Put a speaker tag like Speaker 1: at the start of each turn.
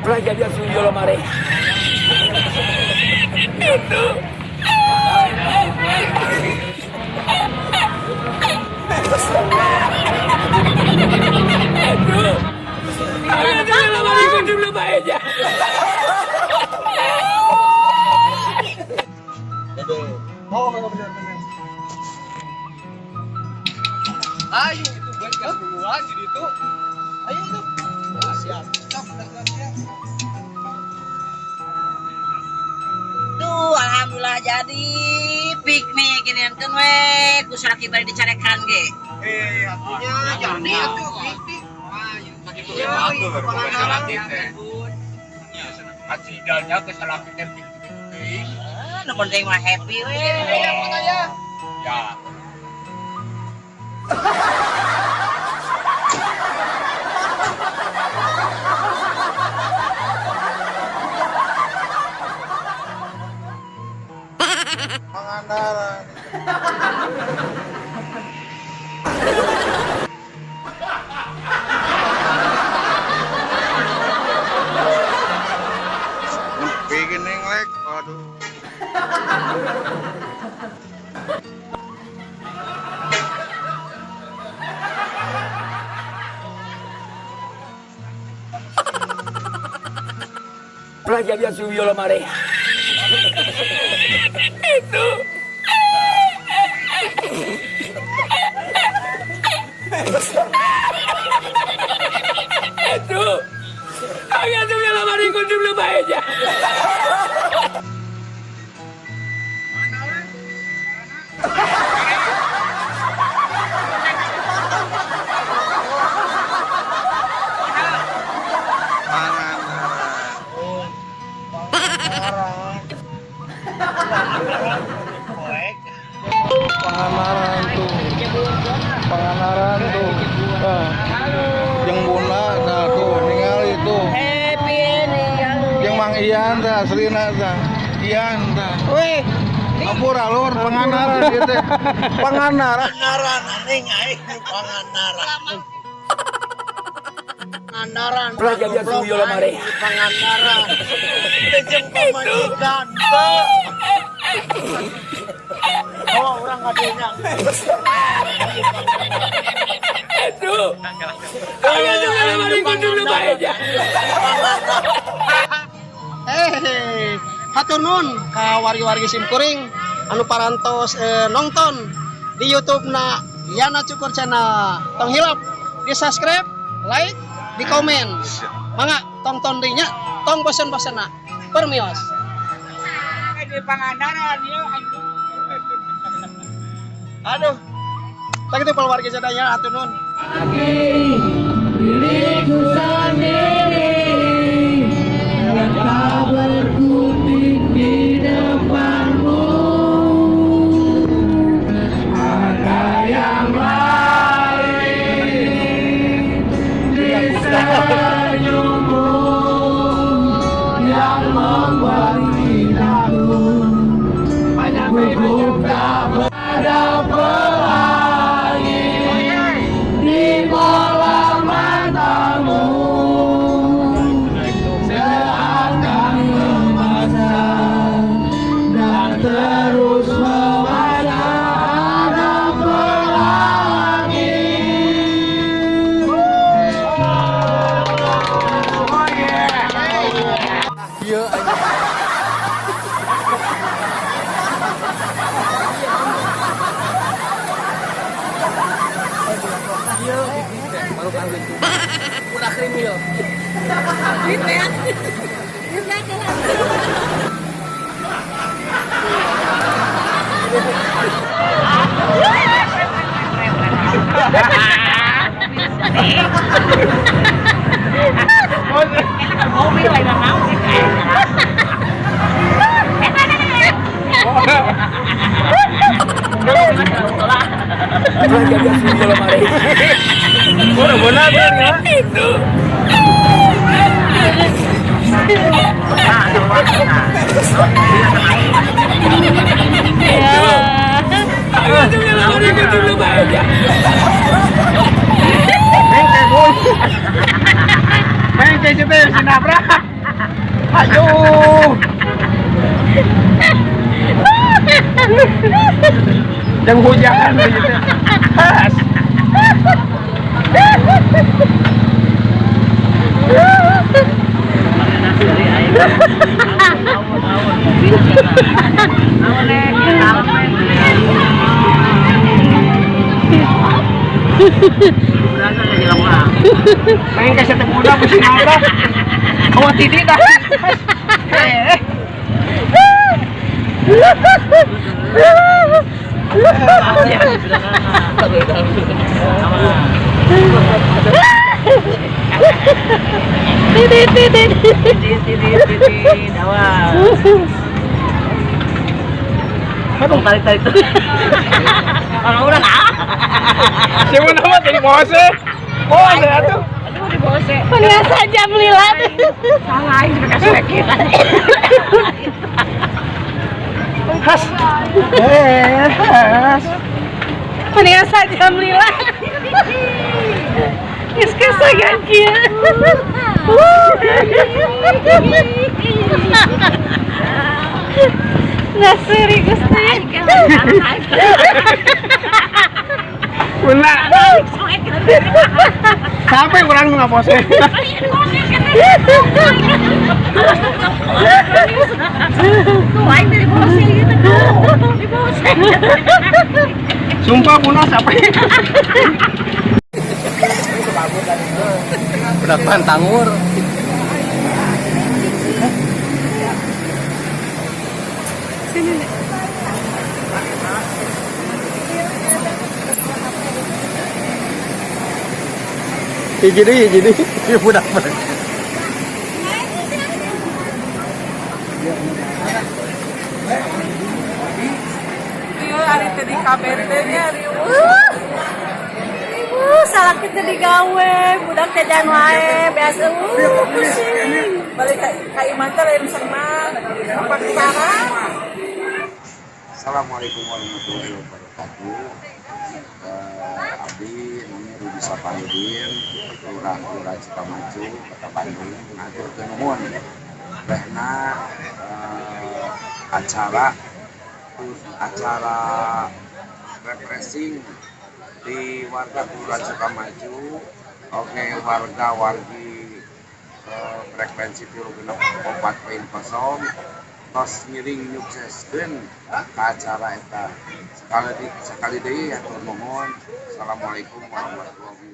Speaker 1: Playa había subido la marea. Itu. Itu. Había subido la marea con una paella.
Speaker 2: Oh, benar benar. Ayo itu buat gas duluan jadi itu. Ayo tuh. Siap.
Speaker 3: Duh, alhamdulillah jadi piknik ginian kan we ku salaki bari dicarekan ge.
Speaker 2: Atunya jadi atuh piknik.
Speaker 4: Sakitu we batur ke salaki teh. Asidanya ke salaki teh piknik teuing.
Speaker 3: Nu penting mah happy we.
Speaker 4: Ya.
Speaker 2: Pangandaran. Beginning lek, aduh.
Speaker 1: Playa había subido la marea. Itu. Itu. Había subido la marea con una paella.
Speaker 2: Pangandaran tuh, Pangandaran tuh, yang Bunda, nah tuh, ningali tuh, yang Mang Ian, tah, Serina, tah, Ian, tah, wih, ampura lur, Pangandaran gitu, Pangandaran,
Speaker 5: Pangandaran, anjing aing Pangandaran. Pangandaran,
Speaker 1: Playa había subido la marea.
Speaker 5: Pangandaran, jeung pamajikan teu. Oh, orang ngadenya.
Speaker 1: Itu. Había subido la marea con una paella.
Speaker 6: Hatur nuhun ka wargi-wargi simkuring anu parantos nonton di YouTube na Yana Cukur Channel. Tong hilap di subscribe, like, di komen. Mangga tonton deui nya, tong bosen-bosenna. Permios.
Speaker 4: Di Pangandaran ieu anjing.
Speaker 6: Aduh. Tak itu wargi sadaya hatur nuhun.
Speaker 1: Diriku sendiri yang tak berkutik di depanmu. Ada yang lain di senyummu yang membuat cintaku gugup tak pada pelangi di bola matamu seakan memaksa dan terus memaksa ada pelangi.
Speaker 2: Iya.
Speaker 6: Udah krimil.
Speaker 1: Playa había subido la marea.
Speaker 2: Udah benar ya.
Speaker 1: Itu. Itu. Había subido la marea con una paella.
Speaker 6: Teh si nabrak. Aduh. Yang hujan gitu. Has. Main ka sa taguna mo sinabra. Awa titi dah.
Speaker 3: Tarik-tarik tuh. Orang-orang ah.
Speaker 6: Siapa nama tadi bose? Oh, ada tuh.
Speaker 3: Aduh di bose. Pemirsa jam lilat. Salah aing juga kasih.
Speaker 6: Has. Has.
Speaker 3: Pemirsa jam lilat. Geus kesagan kieu. Nasiri Gusti.
Speaker 6: Bunda. Sampai orang nggak pose. Sumpah Bunda sampai.
Speaker 2: Udah pantangur.
Speaker 6: Jadi budak budak.
Speaker 3: Iya, hari tadi KBT-nya ribu. Salah kita digawe, budak jajan wae, biasa pusing. Balik ka imah teh lain senang, apa parah.
Speaker 4: Assalamualaikum warahmatullahi wabarakatuh. Abdi namanya Rudi Saparudin, Lurah Lurah Sukamaju, Kota Bandung. Ngaturkeun nuhun rehna acara acara refreshing di warga Kelurahan Sukamaju, oke warga wargi frekuensi 36.4.0 tos ngiring nyukseskeun ka acara eta. Sekali deui hatur nuhun. Assalamualaikum warahmatullahi wabarakatuh.